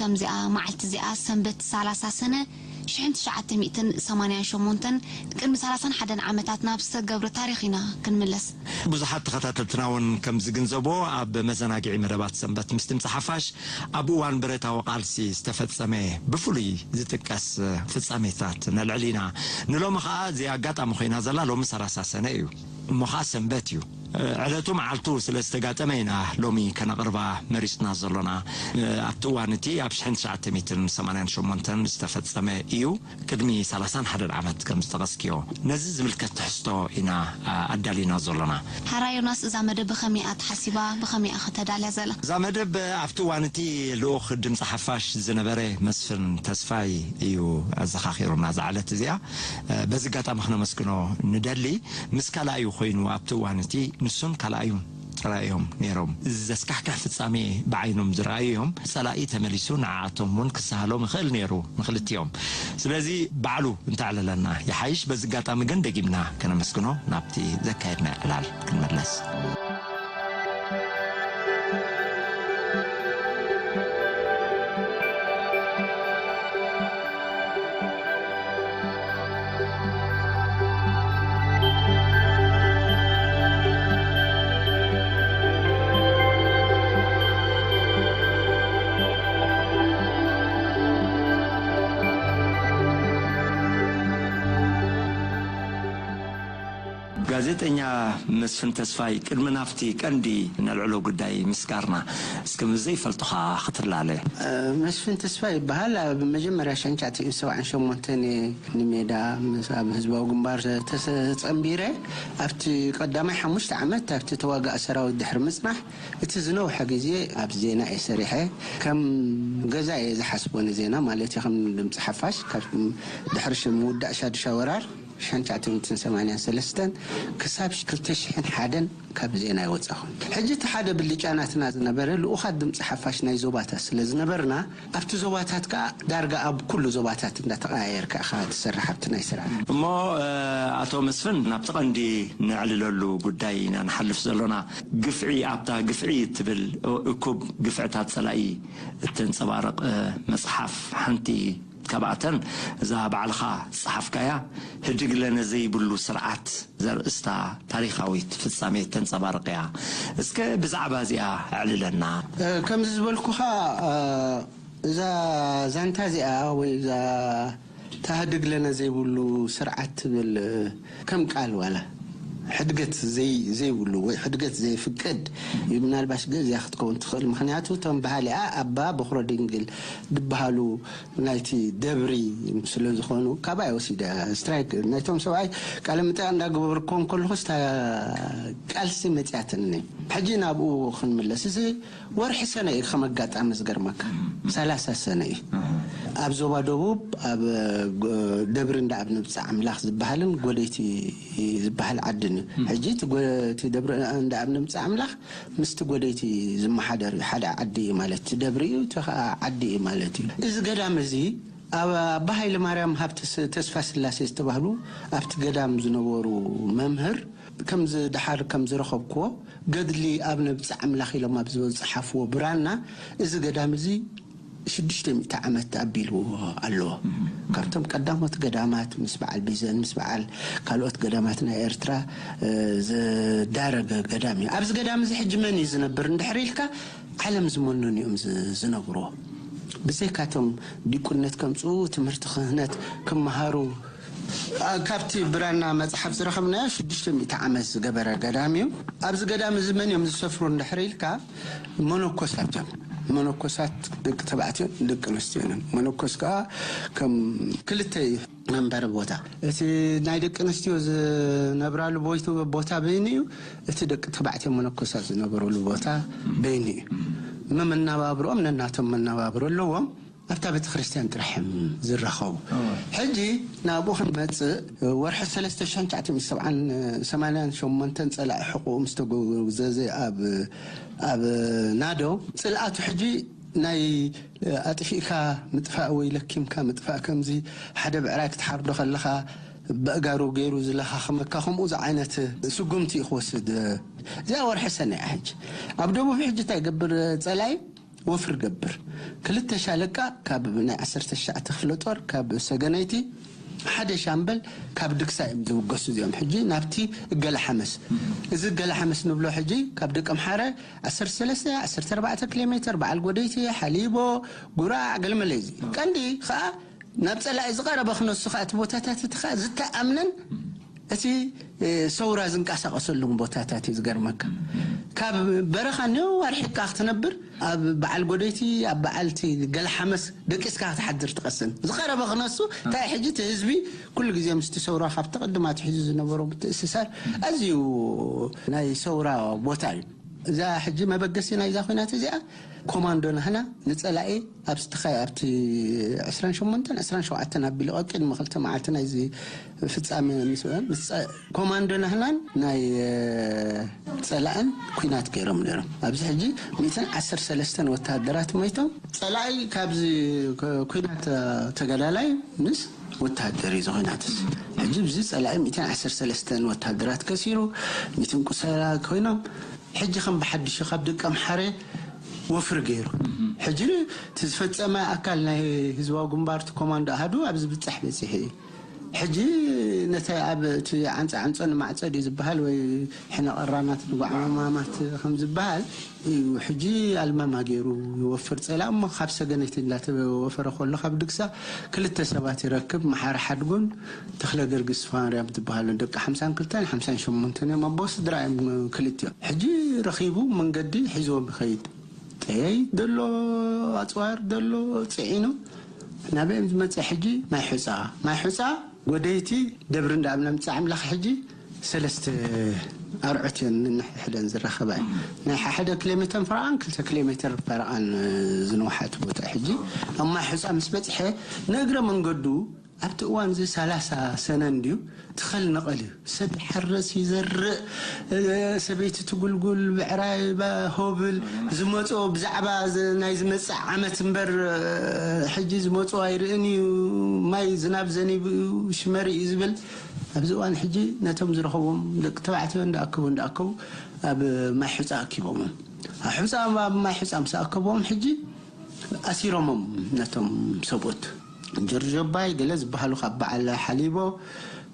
ከምዚኣ መዓልቲ እዚኣ ሰንበት ሰላሳ ሰነ ሽሕን ትሽዓተ ሚእትን ሰማንያን ሸሞንተን ቅድሚ ሰላሳን ሓደን ዓመታት ናብ ዝተገብረ ታሪኽ ኢና ክንምለስ። ብዙሓት ተኸታተልትና እውን ከም ዝግንዘብዎ፣ ኣብ መዘናግዒ መደባት ሰንበት ምስ ድምፂ ሓፋሽ ኣብ እዋን ብረታዊ ቃልሲ ዝተፈጸመ ብፍሉይ ዝጥቀስ ፍጻሜታት ነልዕል ኢና። ንሎሚ ኸኣ እዚ ኣጋጣሚ ኮይና ዘላ ሎሚ ሰላሳ ሰነ እዩ። እሞ ኸኣ ሰንበት እዩ። ዕለቱ መዓልቱ ስለ ዝተጋጠመ ኢና ሎሚ ከነቕርባ መሪጽና ዘሎና። ኣብቲ እዋን እቲ ኣብ ሽሕን ትሽዓተ ሚእትን ሰማንያን ሸሞንተን ዝተፈጸመ እዩ። ቅድሚ ሰላሳን ሓደን ዓመት ከም ዝጠቐስክዮ፣ ነዚ ዝምልከት ትሕዝቶ ኢና ኣዳሊና ዘሎና። ሓራ ዮናስ፣ እዛ መደብ ብኸመይ እያ ተሓሲባ? ብኸመይ እያ ከተዳልያ ዘላ? እዛ መደብ ኣብቲ እዋን እቲ ልኡኽ ድምፂ ሓፋሽ ዝነበረ መስፍን ተስፋይ እዩ ኣዘኻኺሩና እዛ ዕለት እዚኣ። በዚ ኣጋጣሚ ክነመስግኖ ንደሊ። ምስ ካልኣዩ ኮይኑ ኣብቲ እዋን እቲ ንሱን ካልኣዩን ጥራይ እዮም ነይሮም። ዘስካሕክሕ ፍጻሜ ብዓይኖም ዝረኣዩ እዮም። ጸላኢ ተመሊሱ ንዓኣቶም እውን ክሰሃሎም ይኽእል ነይሩ ንኽልቲኦም። ስለዚ ባዕሉ እንተዕለለና ይሓይሽ። በዚ ኣጋጣሚ ግን ደጊምና ከነመስግኖ ናብቲ ዘካየድናዮ ዕላል ክንምለስ። ጋዜጠኛ መስፍን ተስፋይ፣ ቅድሚ ናብቲ ቀንዲ ነልዕሎ ጉዳይ ምስጋርና፣ እስከ ምስ ዘይፈልጡኻ ክትላለ። እ፣ መስፍን ተስፋይ ይበሃል። ኣብ መጀመርያ ሸንቻ ትሽዓተ ሰብዓን ሸሞንተን እየ ንሜዳ ምስ፣ ኣብ ህዝባዊ ግንባር ተሰ-፣ ተጸንቢረ። ኣብቲ ቀዳማይ ሓሙሽተ ዓመት ኣብቲ ተዋጋኢ ሰራዊት ድሕሪ ምጽናሕ፣ እቲ ዝነውሐ ግዜ ኣብ ዜና እየ ሰሪሐ። ከም ገዛ እየ ዝሓስቦ ንዜና፣ ማለት እዩ፣ ከም ድምፂ ሓፋሽ፣ ካብ ድሕሪ ሽ-፣ ምውዳእ ሻዱሻ ወራር ሸንቻ ትሽዓተ ሚእትን ሰማንያን ሰለስተን ክሳብ ክልተ ሽሕን ሓደን ካብ ዜና ኣይወጻኹን። ሕጂ እቲ ሓደ ብልጫ ናትና ዝነበረ ልኡኻት ድምፂ ሓፋሽ ናይ ዞባታት ስለ ዝነበርና፣ ኣብቲ ዞባታት ከኣ ዳርጋ ኣብ ኩሉ ዞባታት እንዳተቐያየርካ ኢኻ ትሰርሕ ኣብቲ ናይ ስራሕ። እሞ፣ እ፣ ኣቶ መስፍን፣ ናብቲ ቀንዲ ነዕልለሉ ጉዳይ ኢና ንሓልፍ ዘሎና። ግፍዒ፣ ኣብታ ግፍዒ እትብል እኩብ ግፍዕታት ጸላኢ እተንጸባርቕ፣ እ፣ መጽሓፍ ሓንቲ ካብኣተን እዛ ባዕልኻ ዝጸሓፍካያ፣ ህድግ ለነ ዘይብሉ ስርዓት ዘርእስታ ታሪኻዊት ፍጻሜ ተንጸባርቕ እያ። እስከ ብዛዕባ እዚኣ ኣዕልለና። እ፣ ከምዚ ዝበልኩኻ፣ እ፣ እዛ ዛንታ እዚኣ ወይ እዛ ታህድግ ለነ ዘይብሉ ስርዓት ትብል፣ እ፣ ከም ቃል ዋላ ሕድገት ዘይ-፣ ዘይብሉ ወይ ሕድገት ዘይፍቅድ እዩ። ምናልባሽ ገዚኣ ክትከውን ትኽእል። ምኽንያቱ እቶም በሃሊኣ ኣባ በኹረ ድንግል ዝበሃሉ ናይቲ ደብሪ ስለ ዝኾኑ፣ ካባይ ወሲደ ስትራይክ ናይቶም ሰብኣይ ቃለ መጠይቕ እንዳገበርኩ ከለኹ፣ ስታ ቃልሲ መጽያትኒ። ሕጂ ናብኡ ክንምለስ፣ እዚ ወርሒ ሰነ እዩ፣ ከም ኣጋጣሚ ዝገርመካ፣ ሰላሳ ሰነ እዩ። ኣብ ዞባ ደቡብ፣ ኣብ፣ እ፣ ደብሪ እንዳ ኣብ ንብጻ ኣምላኽ ዝበሃልን ጎደይቲ ዝበሃል ዓድን እዩ። ሕጂ እቲ ጎ-፣ እቲ ደብሪ እንዳ ኣብ ንብጻ ኣምላኽ ምስቲ ጎደይቲ ዝመሓደር እዩ። ሓደ ዓዲ እዩ ማለት፣ እቲ ደብሪ እዩ፣ እቲ ኸኣ ዓዲ እዩ ማለት እዩ። እዚ ገዳም እዚ ኣብ ኣባ ሃይለ ማርያም ሃብተ ስ-፣ ተስፋ ስላሴ ዝተባህሉ ኣብቲ ገዳም ዝነበሩ መምህር፣ ከምዚ ደሓር ከም ዝረኸብክዎ፣ ገድሊ ኣብ ነብጽ ኣምላኽ ኢሎም ኣብ ዝጸሓፍዎ ብራና፣ እዚ ገዳም እዚ ሽዱሽተ ሚእቲ ዓመት ኣቢሉ ኣሎ። ካብቶም ቀዳሞት ገዳማት፣ ምስ በዓል ቢዘን፣ ምስ በዓል ካልኦት ገዳማት ናይ ኤርትራ፣ እ፣ ዝዳረገ ገዳም እዩ። ኣብዚ ገዳም እዚ ሕጂ መን እዩ ዝነብር እንድሕር ኢልካ፣ ዓለም ዝመነኑ እዮም ዝ-፣ ዝነብርዎ። ብዘይካቶም ዲቁነት ከምጽኡ፣ ትምህርቲ ክህነት ክመሃሩ፣ ኣ፣ ካብቲ ብራና መጽሓፍ ዝረኸብናዮ ሽዱሽተ ሚእቲ ዓመት ዝገበረ ገዳም እዩ። ኣብዚ ገዳም እዚ መን እዮም ዝሰፍሩ እንድሕር ኢልካ፣ መነኮሳት እዮም። መነኮሳት ደቂ ተባዕትዮን ደቂ ኣንስትዮን እዮም። መነኮስ ከኣ ከም ክልተ እዩ መንበሪ ቦታ። እቲ ናይ ደቂ ኣንስትዮ ዝነብራሉ ቦይቱ-፣ ቦታ በይኑ እዩ። እቲ ደቂ ተባዕትዮ መነኮሳት ዝነበሩሉ ቦታ በይኑ እዩ። መመናባብሮኦም ነናቶም መነባብሮ ኣለዎም። ኣብታ ቤተ ክርስቲያን ጥራሕ እዮም ዝራኸቡ። ሕጂ ናብኡ ክንመጽእ፣ ወርሒ ሰለስተ ሽሕን ትሽዓተ ሚእትን ሰብዓን ሰማንያን ሸሞንተን ጸላኢ ሕቑኡ ምስ ተጎዘዘ ኣብ፣ ኣብ ናደው፣ ጽልኣቱ ሕጂ ናይ ኣጥፊእካ ምጥፋእ ወይ ለኪምካ ምጥፋእ፣ ከምዚ ሓደ ብዕራይ ክትሓርዶ ከለኻ በእጋሩ ገይሩ ዝለኻኽመካ፣ ከምኡ ዝዓይነት ስጉምቲ እዩ ክወስድ። እዚኣ ወርሒ ሰነ እያ። ሕጂ ኣብ ደቡብ ሕጂ እንታይ ይገብር ጸላኢ? ወፍሪ ገብር። ክልተ ሻለቃ ካብ ናይ ዓሰርተ ትሽዓተ ክፍለ ጦር ካብ ሰገነይቲ፣ ሓደ ሻምበል ካብ ድግሳ እዮም ዝውገሱ እዚኦም። ሕጂ ናብቲ እገለ ሓመስ፣ እዚ እገለ ሓመስ ንብሎ ሕጂ ካብ ደቀምሓረ ዓሰርተ ሰለስተ ዓሰርተ ኣርባዕተ ኪሎ ሜትር፣ በዓል ጎደይቲ፣ ሓሊቦ፣ ጉራዕ፣ ገለመለ እዩ። ቀንዲ ከዓ ናብ ጸላኢ ዝቐረበ ክነሱ ከዓ እቲ ቦታታት እቲ ከዓ ዝተኣምነን እቲ ሰውራ ዝንቀሳቐሰሉን ቦታታት እዩ። ዝገርመካ፣ ካብ በረኻ ነዋር ሒካ ክትነብር፣ ኣብ በዓል ጎደይቲ፣ ኣብ በዓልቲ ገለ ሓመስ ደቂስካ ክትሓድር ትቐስን። ዝቐረበ ክነሱ እንታይ ሕጂ እቲ ህዝቢ ኩሉ ግዜ ምስቲ ሰውራ ካብ ተቐድማ ትሒዙ ዝነበሮ ምትእስሳር ኣዝዩ ናይ ሰውራ ቦታ እዩ። እዛ ሕጂ መበገሲ ናይዛ ኹናት እዚኣ፣ ኮማንዶ ናህና ንጸላኢ ኣብ ስትኻይ ኣብቲ ዕስራን ሸሞንተን ዕስራን ሸውዓተን ኣቢሉ ቅድሚ ክልተ መዓልቲ ናይዚ ፍጻሜ ምስ፣ ምስ ጸ-፣ ኮማንዶ ናህናን ናይ፣ እ፣ ጸላእን ኲናት ገይሮም ነይሮም። ኣብዚ ሕጂ ሚእትን ዓሰርተ ሰለስተን ወተሃደራት ሞይቶም። ጸላኢ ካብዚ ክ-፣ ኲናት፣ እ፣ ተጋዳላይ ምስ ወተሃደር እዩ እዚ ኲናት እዚ። ሕጂ ብዚ ጸላኢ ሚእትን ዓሰርተ ሰለስተን ወተሃደራት ከሲሩ፣ ሚእትን ቁሰላ ኮይኖም፣ ሕጂ ከም ብሓድሽ ካብ ደቀምሓረ ወፍሪ ገይሩ። ሕጂ እቲ ዝፈጸመ ኣካል ናይ ህዝባዊ ግንባር እቲ ኮማንዶ ኣሃዱ ኣብዚ ብጻሕ በጺሑ እዩ። ሕጂ ነቲ ኣብ እቲ ዓንጸ ዓንጾ ንማዕጸድ እዩ ዝበሃል ወይ ሕነ ቀራናት ንጓዕማማት ከም ዝበሃል እዩ። ሕጂ ኣልማማ ገይሩ ይወፍር ጸላ እሞ ካብ ሰገነይቲ እንዳተወፈረ ከሎ ካብ ድግሳ ክልተ ሰባት ይረክብ። መሓሪ ሓድጉን ተኽለ ገርግስ ፋርያም ዝበሃሉ ደቂ ሓምሳን ክልተን ሓምሳን ሸሞንተን እዮም። ኣቦ ስድራ እዮም ክልቲኦም። ሕጂ ረኺቡ መንገዲ ሒዝዎም ይኸይድ። ጠየይ ደሎ፣ ኣጽዋር ደሎ ጽዒኑ ናበይ እዮም ዝመጽእ? ሕጂ ማይ ሑጻ፣ ማይ ሑጻ ጎደይቲ ደብሪ እንዳ እምነ ምጻእ ኣምላኽ ሕጂ ሰለስተ ኣርዑት እየን ነንሕድሕደን ዝራኸባ እየን። ናይ ሓደ ኪሎ ሜተር ፈረቓን ክልተ ኪሎ ሜተር ፈረቓን ዝንውሓት ቦታ ሕጂ ኣብ ማይ ሑጻ ምስ በጽሐ ንእግረ መንገዱ ኣብቲ እዋን እዚ ሰላሳ ሰነ እንድዩ ትኸል ነቐል እዩ። ሰብ ይሓርስ፣ ይዘርእ፣ እ፣ ሰበይቲ ትጉልጉል፣ ብዕራይ፣ ባ-፣ ሆብል ዝመጾ ብዛዕባ ዝ-፣ ናይ ዝመጽእ ዓመት እምበር፣ እ፣ ሕጂ ዝመጾ ኣይርእን እዩ። ማይ ዝናብ ዘኒቡ እዩ፣ ሽመሪ እዩ ዝብል። ኣብዚ እዋን ሕጂ ነቶም ዝረኸቦም ደቂ ተባዕትዮ እንዳኣከቡ፣ እንዳኣከቡ ኣብ ማይ ሑጻ ኣኪቦሞም። ኣብ ሑጻ፣ ኣብ ማይ ሑጻ ምስ ኣከቦም ሕጂ ኣሲሮሞም ነቶም ሰብኡት። ጀርጆባይ ገለ ዝበሃሉ ካብ በዓል ሓሊቦ፣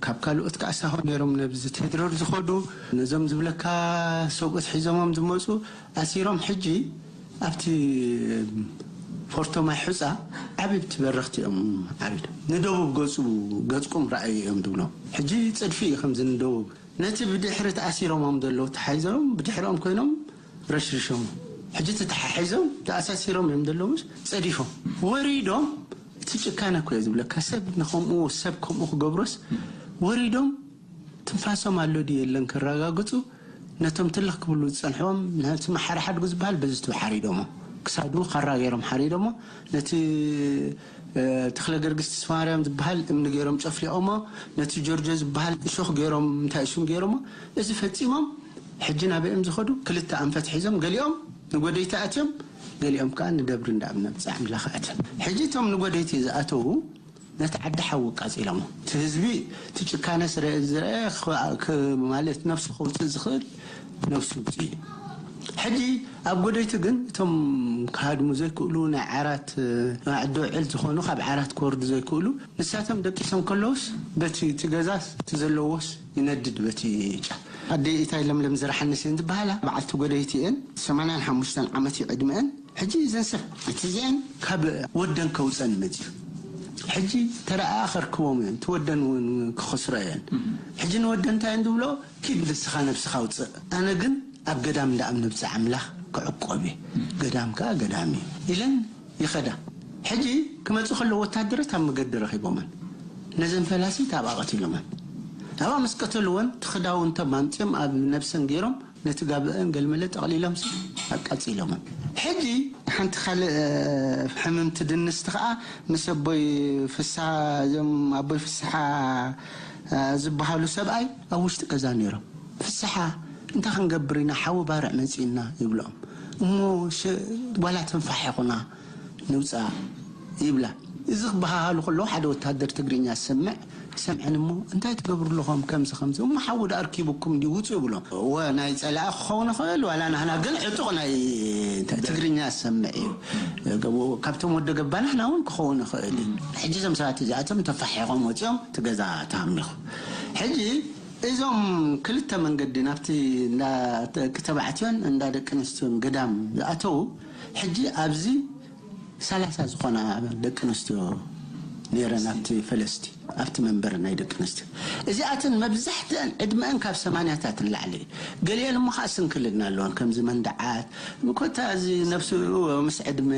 ካብ ካልኦት ከኣ ሳሆ ነይሮም ነብዚ ቴድሮር ዝኸዱ። ነዞም ዝብለካ ሰብኡት ሒዞሞም ዝመጹ ኣሲሮም። ሕጂ ኣብቲ ፎርቶ ማይ ሑጻ ዓብይቲ በረኽቲ እዮም ዓሪዶም። ንደቡብ ገጹ፣ ገጽኩም ረኣዩ እዮም ዝብሎም። ሕጂ ጽድፊ እዩ ከምዚ ንደቡብ። ነቲ ብድሕሪ ተኣሲሮሞም ዘለዉ ተሓሒዞም ብድሕሪኦም ኮይኖም ረሽርሾም። ሕጂ ተተሓሒዞም ተኣሳሲሮም እዮም ዘለዉ፣ ጸዲፎም። ወሪዶም፣ እቲ ጭካነ እኮ እየ ዝብለካ። ሰብ ንኸምኡ፣ ሰብ ከምኡ ክገብሮስ፣ ወሪዶም ትንፋሶም ኣሎ ድዩ የለን ከረጋግጹ፣ ነቶም ትልኽ ክብሉ ዝጸንሕዎም፣ ነቲ መሓሪ ሓድጉ ዝበሃል በዚ ትቡ ሓሪዶሞ። ክሳዱ ካራ ገይሮም ሓሪዶሞ። ነቲ፣ እ፣ ተኽለ ገርግስ ተስፋማርያም ዝበሃል እምኒ ገይሮም ጨፍሊቖሞ። ነቲ ጆርጆ ዝበሃል እሾኽ ገይሮም፣ እንታይ እሹም ገይሮሞ። እዚ ፈጺሞም ሕጂ ናበይ እዮም ዝኸዱ? ክልተ ኣንፈት ሒዞም፣ ገሊኦም ንጎደይቲ ኣትዮም፣ ገሊኦም ከኣ ንደብሪ እንዳ እምነ ብጻ ኣምላኽ ኣትዮም። ሕጂ እቶም ንጎደይቲ ዝኣተዉ ነቲ ዓዲ ሓዊ ኣቃጺሎሞ። እቲ ህዝቢ እቲ ጭካነ ስረ-፣ ዝረአ ኽ-፣ ክ-፣ ማለት ነብሱ ከውጽእ ዝኽእል ነብሱ ውጽእ እዩ። ሕጂ ኣብ ጎደይቲ ግን እቶም ክሃድሙ ዘይክእሉ ናይ ዓራት፣ እ፣ ኣዕዶ ዕል ዝኾኑ ካብ ዓራት ክወርዱ ዘይክእሉ ንሳቶም ደቂሶም ከለውስ በቲ እቲ ገዛስ እቲ ዘለዎስ ይነድድ በቲ ጫ። ኣደይ ኢታይ ለምለም ዝረሓንስ እየን ዝበሃላ በዓልቲ ጎደይቲ እየን። ሰማንያን ሓሙሽተን ዓመት እዩ ዕድመአን። ሕጂ እዘን ሰብ እቲ እዚአን ካብ ወደን ከውፀን መፅዩ። ሕጂ ተረኣ ከርክቦም እየን። እቲ ወደን እውን ክኸስሮ እየን። ሕጂ ንወደን እንታይ እየን ዝብሎ? ኪድ ንስኻ ነብስኻ ውፅእ፣ ኣነ ግን ኣብ ገዳም እንዳ እምነ ብፅዕ ኣምላኽ ክዕቆብ እየ። ገዳም ከዓ ገዳም እዩ ኢለን ይኸዳ። ሕጂ ክመፁ ከለዉ ወታደራት ኣብ መገዲ ረኺቦመን። ነዘን ፈላሲት ኣብኣ ቀቲሎመን። ኣብኣ ምስ ቀተልወን እቲ ክዳውንቶም ኣምፅኦም ኣብ ነብሰን ገይሮም ነቲ ጋብአን ገልመለ ጠቕሊሎም ኣቃፂሎመን። ሕጂ ሓንቲ ካልእ፣ እ፣ ሕምምቲ ድንስቲ ከዓ ምስ ኣቦይ ፍስሓ፣ እዞም ኣቦይ ፍስሓ፣ እ፣ ዝበሃሉ ሰብኣይ ኣብ ውሽጢ ገዛ ነይሮም። ፍስሓ፣ እንታይ ክንገብር ኢና? ሓዊ ባርዕ መፂኡና ይብሎም። እሞ ሸ-፣ ዋላ ተንፋሕ ይኹና ንውፃእ ይብላ። እዚ ክበሃሃሉ ከለዉ ሓደ ወተሃደር ትግርኛ ዝሰምዕ ይሰምዐን እሞ፣ "እንታይ ትገብሩ ኣለኹም ከምዚ ከምዚ? እሞ ሓዊ ደኣ ኣርኪቡኩም ድዩ? ውጹ" ይብሎም። እወ፣ ናይ ጸላኢ ክኸውን ይኽእል፣ ዋላ ናህና ግን ዕጡቕ ናይ ትግርኛ ዝሰምዕ እዩ። ካብቶም ወደ ገባ ናህና እውን ክኸውን ይኽእል እዩ። ሕጂ እዞም ሰባት እዚኣቶም ተፋሒቖም ወጺኦም እቲ ገዛ ተሃሚኹ። ሕጂ እዞም ክልተ መንገዲ ናብቲ እንዳ ተባዕትዮን እንዳ ደቂ ኣንስትዮን ገዳም ዝኣተዉ፣ ሕጂ ኣብዚ ሰላሳ ዝኾና ደቂ ኣንስትዮ ነይረን ኣብቲ ፈለስቲ፣ ኣብቲ መንበሪ ናይ ደቂ ኣንስትዮ። እዚኣተን መብዛሕትአን ዕድመአን ካብ ሰማንያታት ንላዕሊ እዩ። ገሊአን እሞ ኸዓ ስንክልና ኣለወን፣ ከምዚ መንደዓት፣ ኮታ እዚ ነፍሱ ምስ ዕድመ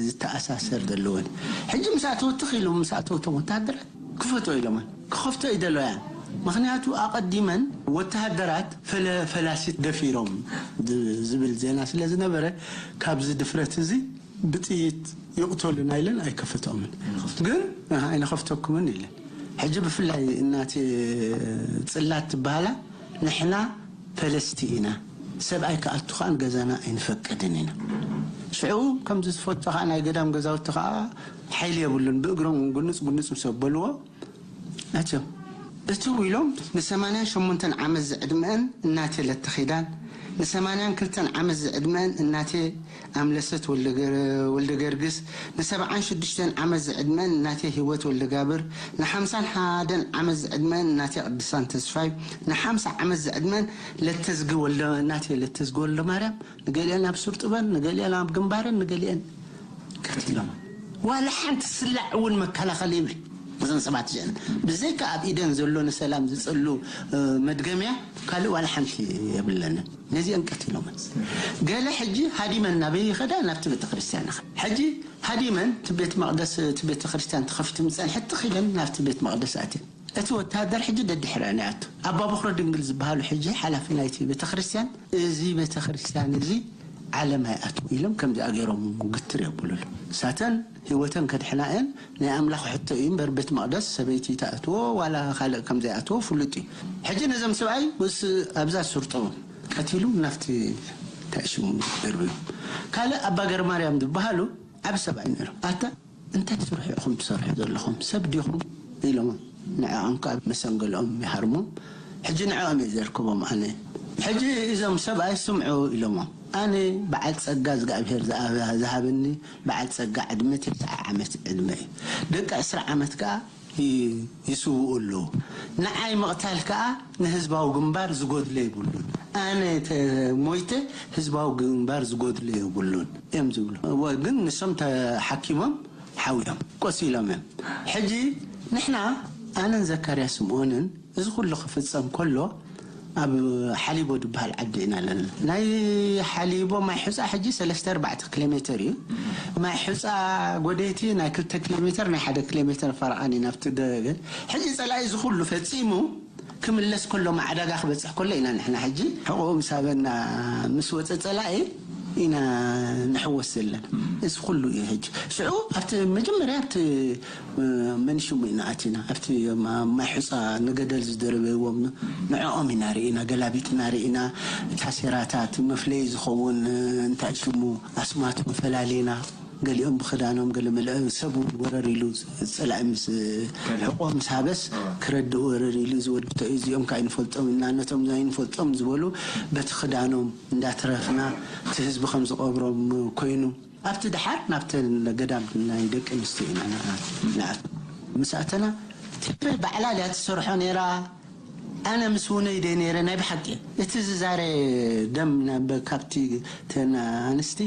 ዝተኣሳሰር ዘለወን። ሕጂ ምስ ኣተወ ትኽ ኢሉ፣ ምስ ኣተወቶም ወታደራት ክፈቶ ኢሎመን። ክኸፍቶ ይደለያን። ምኽንያቱ ኣቐዲመን ወተሃደራት ፈለ-፣ ፈላሲት ደፊሮም ዝ-፣ ዝብል ዜና ስለ ዝነበረ፣ ካብዚ ድፍረት እዚ ብጥይት ይቕተሉና ኢለን ኣይከፈቶምን። ግን፣ "ኣሃ፣ ኣይንኸፍተኩምን" ኢለን። ሕጂ ብፍላይ እናቴ ጽላት ትበሃላ፣ "ንሕና ፈለስቲ ኢና፣ ሰብኣይ ክኣቱ ከኣ ንገዛና ኣይንፈቅድን ኢና። ሽዑ ከምዚ ዝፈቶ ከኣ ናይ ገዳም ገዛውቲ ከኣ ሓይሊ የብሉን፣ ብእግሮም ጉንጽ ጉንጽ ምስ ኣበልዎ፣ ኣትዮም እትው ኢሎም ንሰማንያን ሸሞንተን ዓመት ዝዕድመአን እናቴ ለተኺዳን፣ ንሰማንያን ክልተን ዓመት ዝዕድመአን እናቴ ኣምለሰት ወልደገር-፣ ወልደገርግስ፣ ንሰብዓን ሽዱሽተን ዓመት ዝዕድመአን እናቴ ህይወት ወልደጋብር፣ ንሓምሳን ሓደን ዓመት ዝዕድመአን እናቴ ቅድሳን ተስፋይ፣ ንሓምሳ ዓመት ዝዕድመአን ለተዝጊ ወልደ-፣ እናቴ ለተዝጊ ወልደማርያም፣ ንገሊአን ኣብ ሱር ጥበን፣ ንገሊአን ኣብ ግንባረን፣ ንገሊአን ቀቲሎም። ዋላ ሓንቲ ስላዕ እውን መከላኸሊ የብል። እዘን ሰባት እዚአን ብዘይካ ኣብ ኢደን ዘሎ ንሰላም ዝጽሉ፣ እ፣ መድገምያ ካልእ ዋላ ሓንቲ የብለንን። ነዚአን ቀቲሎመን። ገለ ሕጂ ሃዲመን ናበይ ይኸዳ? ናብቲ ቤተ ክርስቲያን ይኸዳ። ሕጂ ሃዲመን እቲ ቤት መቕደስ፣ እቲ ቤተ ክርስቲያን ተኸፊቱ ምጸን ሕትኽ ኢለን ናብቲ ቤት መቕደስ ኣትየን። እቲ ወተሃደር ሕጂ ደድሕረን ይኣቱ። ኣባ በኹረ ድንግል ዝበሃሉ ሕጂ ሓላፊ ናይቲ ቤተ ክርስቲያን፣ "እዚ ቤተ ክርስቲያን እዚ ዓለም ኣይኣትዎ" ኢሎም ከምዚኣ ገይሮም ግትር የብሉሉ። እሳተን ህይወተን ከድሕና እየን። ናይ ኣምላኽ ሕቶ እዩ እምበር ቤት መቕደስ ሰበይቲ ትኣትዎ ዋላ ካልእ ከም ዘይኣትዎ ፍሉጥ እዩ። ሕጂ ነዞም ሰብኣይ ምስ ኣብዛ ሱርጦ ቀቲሉ ናብቲ እንታይ ሽሙ ደርብዩ። ካልእ ኣባ ገርማርያም ዝበሃሉ ዓቢ ሰብኣይ ነይሮም። ኣታ እንታይ ስርሑ ኢኹም ትሰርሑ ዘለኹም? ሰብ ዲኹም? ኢሎሞም። ንዕኦም ከኣ መሰንገለኦም ይሃርሞም። ሕጂ ንዕኦም እየ ዘርክቦም ኣነ። ሕጂ እዞም ሰብኣይ ስምዑ ኢሎሞም። ኣነ በዓል ጸጋ እግዚኣብሔር ዝኣ-፣ ዝሃበኒ በዓል ጸጋ ዕድመ ተስዓ ዓመት ዕድመ እዩ። ደቂ ዕስራ ዓመት ከኣ ይ-፣ ይስውኡ ኣለዉ። ንዓይ ምቕታል ከኣ ንህዝባዊ ግንባር ዝጎድሎ የብሉን። ኣነ ተ-፣ ሞይተ ህዝባዊ ግንባር ዝጎድሎ የብሉን እዮም ዝብሉ። እወ፣ ግን ንሶም ተሓኪሞም ሓውዮም፣ ቆሲሎም እዮም። ሕጂ ንሕና፣ ኣነን ዘካርያስ ስምኦንን፣ እዚ ኩሉ ክፍጸም ከሎ፣ ኣብ ሓሊቦ ዝበሃል ዓዲ ኢና ኣለና። ናይ ሓሊቦ ማይ ሑጻ ሕጂ ሰለስተ ኣርባዕተ ኪሎ ሜተር እዩ። ማይ ሑጻ ጎደይቲ ናይ ክልተ ኪሎ ሜተር፣ ናይ ሓደ ኪሎ ሜተር ፈረቓን ኢና ኣብቲ ደገ። ሕጂ ጸላኢ እዚ ኩሉ ፈጺሙ፣ ክምለስ ከሎ፣ ማዕዳጋ ክበጽሕ ከሎ ኢና ንሕና ሕጂ ሕቑኡ ምስ ሃበና፣ ምስ ወጸ ጸላኢ ኢና ንሕወስ ዘለና። እዚ ኩሉ እዩ ሕጂ። ሽዑ ኣብቲ መጀመርያ ኣብቲ፣ እ፣ መን ሽሙ ኢና ኣቲና፣ ኣብቲ ማ-፣ ማይ ሑጻ ንገደል ዝደርበይዎም ንዕኦም ኢና ርኢና፣ ገላቢጥና ርኢና። ታሴራታት መፍለዪ ዝኸውን፣ እ፣ እንታይ ሽሙ ኣስማቶም ፈላሊና። ገሊኦም ብኽዳኖም፣ ገለ መለ-፣ ሰብ እውን ወረር ኢሉ፣ ጸላኢ ምስ ሕቆ ምስ ሃበስ፣ ክረድእ ወረር ኢሉ፣ እዚ ወዲ እቶ እዩ፣ እዚኦም ከ ኣይንፈልጦም ኢና፣ ነቶም ኣይንፈልጦም ዝበሉ በቲ ክዳኖም እንዳትረፍና፣ እቲ ህዝቢ ከም ዝቐብሮም ኮይኑ፣ ኣብቲ ደሓር ናብተን ገዳም ናይ ደቂ ኣንስትዮ ኢና ንኣ-፣ ንኣት-፣ ምስ ኣተና፣ ቴፔ ባዕላ ድያ ትሰርሖ ነይራ? ኣነ ምስ ውነይ ደይ ነይረ፣ ናይ ብሓቂ እቲ ዝዛረ ደም ናብ፣ ካብቲ ተን ኣንስቲ፣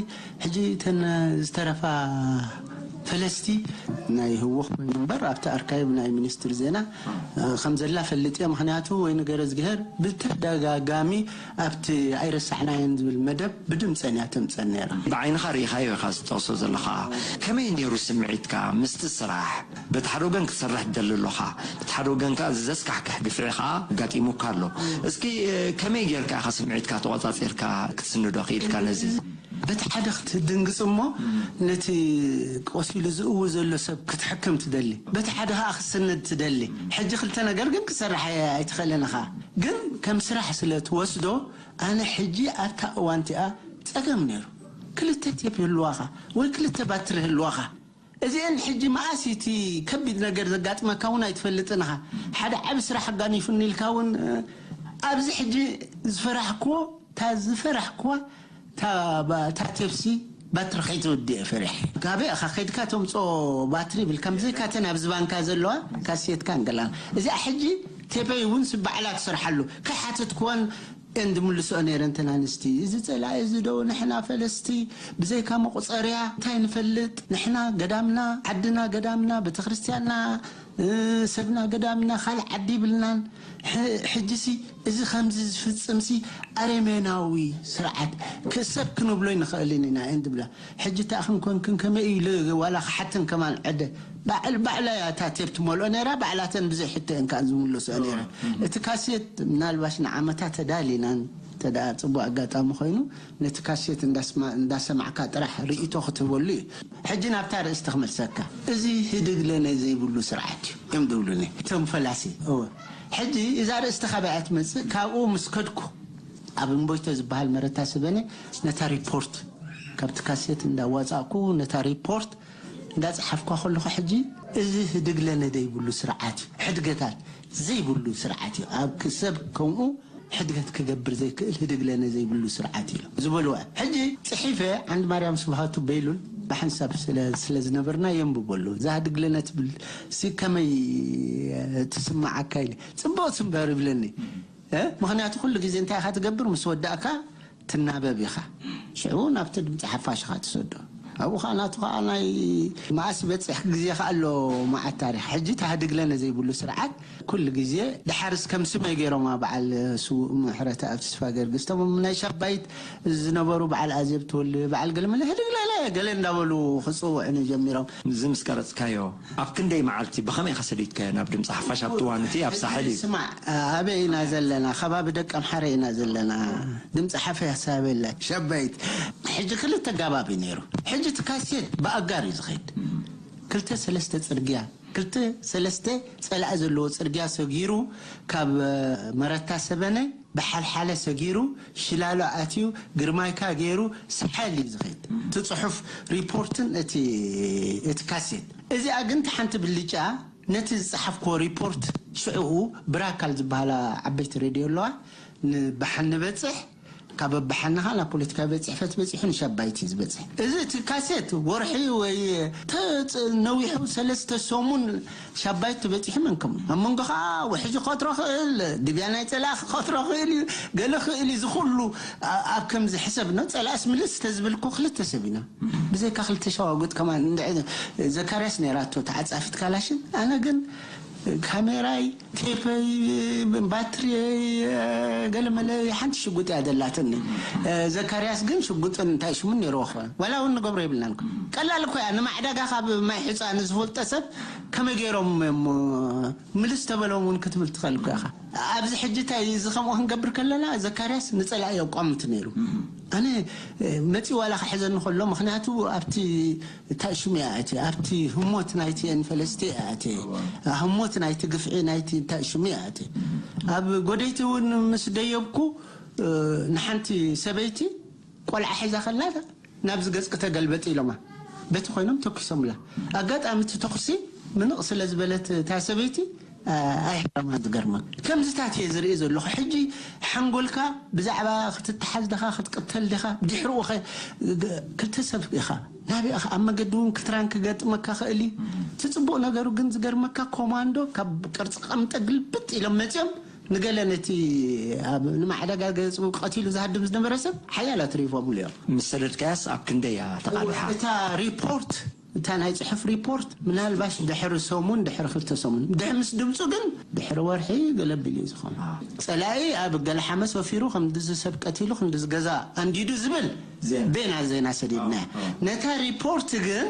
ሕጂ ተን ዝተረፋ ፈለስቲ ናይ ህወኽ ኮይኑ እምበር፣ ኣብቲ ኣርካይቭ ናይ ሚኒስትሪ ዜና፣ እ፣ ከም ዘላ ፈልጥ እየ። ምኽንያቱ ወይኒ ገረዝግሄር ብተደጋጋሚ ኣብቲ ኣይረሳሕናዮን ዝብል መደብ ብድምፀን እያ ተምፀን ነይራ። ብዓይንኻ ርኢኻዮ ኢኻ ዝጠቕሶ ዘለኻ። ከመይ ነይሩ ስምዒትካ ምስቲ ስራሕ? በቲ ሓደ ወገን ክትሰርሕ ትደሊ ኣለኻ፣ በቲ ሓደ ወገን ከኣ ዘስካሕክሕ ግፍዒ ከኣ ኣጋጢሙካ ኣሎ። እስኪ፣ እ፣ ከመይ ጌርካ ኢኻ ስምዒትካ ተቖጻጺርካ ክትስንዶ ክኢልካ ነዚ? በቲ ሓደ ክትድንግጽ እሞ፣ ነቲ ቆሲሉ ዝእዊ ዘሎ ሰብ ክትሕክም ትደሊ። በቲ ሓደ ከኣ ክትስንድ ትደሊ። ሕጂ ክልተ ነገር ግን ክትሰርሕ ኣይ-፣ ኣይትኽእልን ኢኻ። ግን ከም ስራሕ ስለ ትወስዶ፣ ኣነ ሕጂ ኣብታ እዋን እቲኣ ጸገም ነይሩ። ክልተ ቴፕ ይህልዋኻ ወይ ክልተ ባትሪ ይህልዋኻ። እዚአን ሕጂ መኣስ እቲ ከቢድ ነገር ዘጋጥመካ እውን ኣይትፈልጥን ኢኻ። ሓደ ዓቢ ስራሕ ኣጋኒፉኒ ኢልካ እውን፣ እ፣ ኣብዚ ሕጂ ዝፈራሕክዎ፣ እታ ዝፈራሕክዋ፣ እታ ባ-፣ እታ ቴፕሲ ባትሪ ከይትውድእ እየ ፈሪሐ። ካበይ ኢኻ ከይድካ ተምጽኦ ባትሪ ይብል፣ ከም ብዘይካተን ኣብዚ ባንካ ዘለዋ ካሴትካ እንገላን። እዚኣ ሕጂ ቴፐይ እውን ስባዕላ ትሰርሓሉ። ከይሓተትክወን እንድምልስኦ ነይረን እተን ኣንስቲ። እዚ ጸላኢ እዚ ዶ ንሕና ፈለስቲ ብዘይካ መቑጸርያ እንታይ ንፈልጥ? ንሕና ገዳምና፣ ዓድና ገዳምና፣ ቤተክርስትያንና፣ እ፣ ሰብና ገዳምና ካልእ ዓዲ ይብልናን። ሕ-፣ ሕጂሲ እዚ ከምዚ ዝፍጽምሲ ኣረሜናዊ ስርዓት ክሰብ ክንብሎ ይንኽእልን ኢና እየን ዝብላ። ሕጂ እታ ክንኮንክን ከመይ ኢሉ ዋላ ክሓተን ከማን ዕደ ባዕል-፣ ባዕላ እያ እታ ቴፕ ትመልኦ ነይራ፣ ባዕላተን ብዘይ ሕቶ እየን ከኣ ዝምልስኦ ነይረን። እቲ ካሴት ምናልባሽ ንዓመታ ተዳሊናን እንተ ደኣ ጽቡቕ ኣጋጣሚ ኮይኑ ነቲ ካሴት እንዳስማ-፣ እንዳሰማዕካ ጥራሕ ርእይቶ ክትህበሉ እዩ። ሕጂ ናብታ ርእስቲ ክመልሰካ። እዚ ህድግለነ ዘይብሉ ስርዓት እዩ እዮም ዝብሉኒ እቶም ፈላሲ። እወ። ሕጂ እዛ ርእስቲ ካበይ እያ ትመጽእ? ካብኡ ምስ ከድኩ ኣብ እምቦይቶ ዝበሃል መረታ ስበነ ነታ ሪፖርት ካብቲ ካሴት እንዳዋጻእኩ ነታ ሪፖርት እንዳጸሓፍኳ ከለኹ ሕጂ እዚ ህድግለነ ዘይብሉ ስርዓት እዩ። ሕድገታት ዘይብሉ ስርዓት እዩ። ኣብ ክ-፣ ሰብ ከምኡ ሕድገት ክገብር ዘይክእል ህድግለነ ዘይብሉ ስርዓት እዩ ዝበልዋ። ሕጂ ጽሒፈ ዓንድ ማርያም ስብሃቱ በይሉን ብሓንሳብ ስለ፣ ስለ ዝነበርና የንብበሉ። እዛ ህድግለነ ትብል ሲ ከመይ ትስምዓካ ኢለ። ጽቡቕ ስምበር ይብለኒ። እ? ምኽንያቱ ኩሉ ግዜ እንታይ ኢኻ ትገብር? ምስ ወዳእካ ትናበብ ኢኻ። ሽዑ ናብቲ ድምፂ ሓፋሽ ኢኻ ትሰዶ። ኣብኡ ኸዓ ናቱ ኸዓ ናይ መኣስ ይበፅሕ ግዜ ኸዓ ኣሎ መዓት ታሪኽ። ሕጂ ታህድግለነ ዘይብሉ ስርዓት ኩሉ ግዜ ደሓርስ ከም ስመይ ገይሮማ በዓል ስዉእ ምሕረተኣብ ተስፋ ገርግስ፣ እቶም ናይ ሻባይት ዝነበሩ በዓል ኣዜብ ትወልድ፣ በዓል ገለመለ ህድግለለ ገለ እንዳበሉ ክፅውዑኒ ጀሚሮም። እዚ ምስ ቀረጽካዮ ኣብ ክንደይ መዓልቲ ብኸመይ ኢኻ ሰዲድካዮ ናብ ድምፂ ሓፋሽ? ኣብቲ እዋን እቲ ኣብ ሳሕል እዩ። ስማዕ፣ ኣበይ ኢና ዘለና? ከባቢ ደቂ ኣምሓረ ኢና ዘለና። ድምፂ ሓፋሽ ኣበይ ኣላ? ሸበይት። ሕጂ ክልተ ጋባብ እዩ ነይሩ። ሕጂ እቲ ካሴት ብኣጋር እዩ ዝኸይድ። ክልተ ሰለስተ ጽርግያ፣ ክልተ ሰለስተ ጸላኢ ዘለዎ ጽርግያ ሰጊሩ ካብ፣ እ፣ መረታ ሰበነ ብሓልሓለ ሰጊሩ ሽላሎ ኣትዩ ግርማይካ ገይሩ ሳሕል እዩ ዝኸይድ። እቲ ጽሑፍ ሪፖርትን እቲ፣ እቲ ካሴት። እዚኣ ግን እቲ ሓንቲ ብልጫ ነቲ ዝጸሓፍክዎ ሪፖርት ሽዕኡ ብራካል ዝበሃላ ዓበይቲ ሬድዮ ኣለዋ። ንበሓን ንበጽሕ፣ ካብ በሓንኻ ናብ ፖለቲካዊ ቤት ጽሕፈት በጺሑ ንሻባይቲ ዝበጽሕ። እዚ እቲ ካሴት ወርሒ ወይ ተጽ-፣ ነዊሑ ሰለስተ ሰሙን ሻባይት ተበጺሑ መንከም። ኣብ መንጎ ኸዓ ውሕጅ ክኸትሮ ክእል፣ ድብያ ናይ ጸላኢ ክኸትሮ ክእል እዩ፣ ገለ ክእል እዩ። እዚ ኩሉ ኣ-፣ ኣብ ከምዚ ሕሰብ ነው። ጸላእስ ምልስ ተዝብል እኮ ክልተ ሰብ ኢና። ብዘይካ ክልተ ሸዋጉጥ ከማን እንድዒ ዘካርያስ ነይራቶ ተዓጻፊት ካላሽን። ኣነ ግን ካሜራይ፣ ቴፐይ፣ ባትሪየይ፣ ገለመለ ሓንቲ ሽጉጥ እያ ዘላትኒ። ዘካርያስ ግን ሽጉጥን እንታይ ሽሙን ነይርዎ ክኾን። ዋላ እውን ንገብሮ የብልናን እኮ። ቀላል እኮ እያ። ንማዕዳጋ ካብ ማይ ሑፃ ንዝፈልጦ ሰብ ከመይ ገይሮም እሞ ምልስ ተበሎም እውን ክትብል ትኽእል እኮ ኢኻ። ኣብዚ ሕጂ እንታይ እዚ ከምኡ ክንገብር ከለና ዘካርያስ ንጸላኢ የቋምት ነይሩ። ኣነ፣ እ፣ መጺኡ ዋላ ክሕዘኒ ከሎ፣ ምኽንያቱ ኣብቲ እንታይ ሽሙ እያ እቲ፣ ኣብቲ ህሞት ናይቲ ፈለስቲ እያ እቲ፣ ህሞት ናይቲ ግፍዒ ናይቲ እንታይ ሽሙ እያ እቲ። ኣብ ጎደይቲ እውን ምስ ደየብኩ፣ እ፣ ንሓንቲ ሰበይቲ ቆልዓ ሒዛ ከላ ናብዚ ገጽኪ ተገልበጢ ኢሎማ። በቲ ኮይኖም ተኩሶምላ። ኣጋጣሚ እቲ ተኹሲ ምንቕ ስለ ዝበለት እታ ሰበይቲ፣ ኣ-፣ ኣይሕረማ ዝገርመካ። ከምዚታት እየ ዝርኢ ዘለኹ። ሕጂ ሓንጎልካ ብዛዕባ ክትተሓዝ ዲኻ፣ ክትቅተል ዲኻ፣ ድሕሪኡ ኸ ግ-፣ ክልተ ሰብ ኢኻ። ናበይ ኢኻ? ኣብ መገዲ እውን ክትራን ክገጥመካ ኽእል እዩ። እቲ ጽቡቕ ነገሩ ግን ዝገርመካ ኮማንዶ ካብ ቅርጺ ቀምጠ ግልብጥ ኢሎም መጺኦም ንገለ ነቲ ኣብ ንማዕዳጋ ገጹ ቀቲሉ ዝሃድም ዝነበረ ሰብ ሓያል ኣትሪፎምሉ እዮም። ምስ ሰደድካያስ ኣብ ክንደይ እያ ተቓሊሓ? እታ ሪፖርት፣ እታ ናይ ጽሑፍ ሪፖርት ምናልባሽ ድሕሪ ሰሙን፣ ድሕሪ ክልተ ሰሙን፣ ድሕ-፣ ምስ ድምጹ ግን ድሕሪ ወርሒ ገለ ኣቢሉ እዩ ዝኾነ። ጸላኢ ኣብ ገለ ሓመስ ወፊሩ፣ ክንድዚ ሰብ ቀቲሉ፣ ክንድዚ ገዛ ኣንዲዱ ዝብል ዜና። ቤና ዜና ሰዲድና። ኣዎ፣ ኣዎ። ነታ ሪፖርት ግን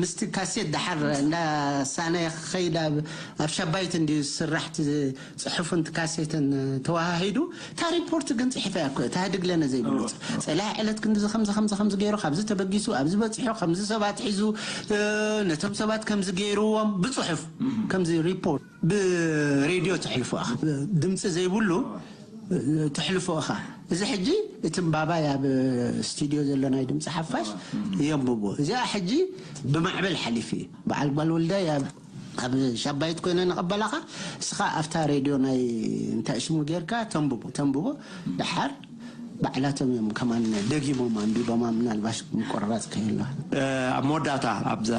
ምስቲ ካሴት ደሓር እንዳሳነየ ክኸይድ ኣብ፣ ኣብ ሻባይት እንድዩ ዝስራሕ እቲ ጽሑፍን እቲ ካሴትን ተወሃሂዱ። እታ ሪፖርት ግን ጽሒፈያ እኮ እያ፣ እታ ህድግለነ ዘይብሉ። ጸላኢ ዕለት ክንድዚ ከምዚ፣ ከምዚ፣ ከምዚ ገይሩ፣ ካብዚ ተበጊሱ፣ ኣብዚ በጺሑ፣ ከምዚ ሰባት ሒዙ፣ እ፣ ነቶም ሰባት ከምዚ ገይርዎም፣ ብጽሑፍ፣ ከምዚ ሪፖርት፣ ብሬድዮ ተሕልፉ። ድምጺ ዘይብሉ ተሕልፎ ኢኻ። እዚ ሕጂ እቲ እምባባይ ኣብ ስቱድዮ ዘሎ ናይ ድምፂ ሓፋሽ የንብቦ። እዚኣ ሕጂ ብማዕበል ሓሊፉ እዩ። በዓል ጓል ወልዳይ ኣብ ኣብ ሻባይት ኮይነ ንቐበላኻ። እስኻ ኣብታ ሬድዮ ናይ እንታይ ሽሙ ጌርካ ተንብቦ ተንብቦ። ደሓር ባዕላቶም እዮም ከማን ደጊሞም ኣንቢቦማ። ምናልባሽ ምቁርራፅ ከየሎ ኣብ መወዳእታ ኣብዛ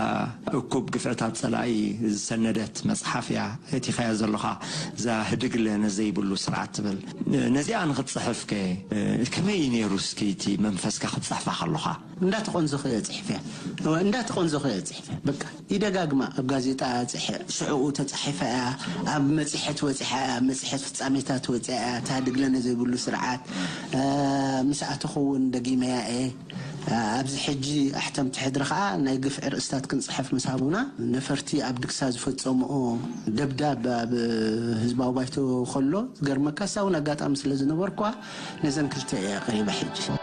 እኩብ ግፍዕታት ጸላኢ ዝሰነደት መጽሓፍ እያ እቲኻያ ዘለኻ። እዛ ህድግለ ነዘይብሉ ስርዓት ትብል፣ ነዚኣ ንኽትጽሕፍ ከ ከመይ እዩ ነይሩ? እስኪ እቲ መንፈስካ ክትጽሕፋ ከለኻ እንዳተቆንዘኹ እየ ጽሕፍያ። እወ፣ እንዳተቆንዘኹ እየ ጽሕፍያ። በቃ ይደጋግማ። ኣብ ጋዜጣ ጽሐ- ሽዕኡ ተጻሒፋ እያ። ኣብ መጽሔት ወጺሓ እያ። ኣብ መጽሔት ፍጻሜታት ወጺኣ እያ። ታድግለነ ዘይብሉ ስርዓት ምስ ኣተኹ እውን ደጊመያ እየ። ኣብዚ ሕጂ ኣሕተምቲ ሕድሪ ከዓ ናይ ግፍዒ ርእስታት ክንጽሕፍ ምስ ሃቡና፣ ነፈርቲ ኣብ ድግሳ ዝፈጸምኦ ደብዳብ ኣብ ህዝባዊ ባይቶ ከሎ፣ ዝገርመካ እሳ እውን ኣጋጣሚ ስለ ዝነበርኳ፣ ነዘን ክልተ እየ ኣቕሪበ። ሕጂ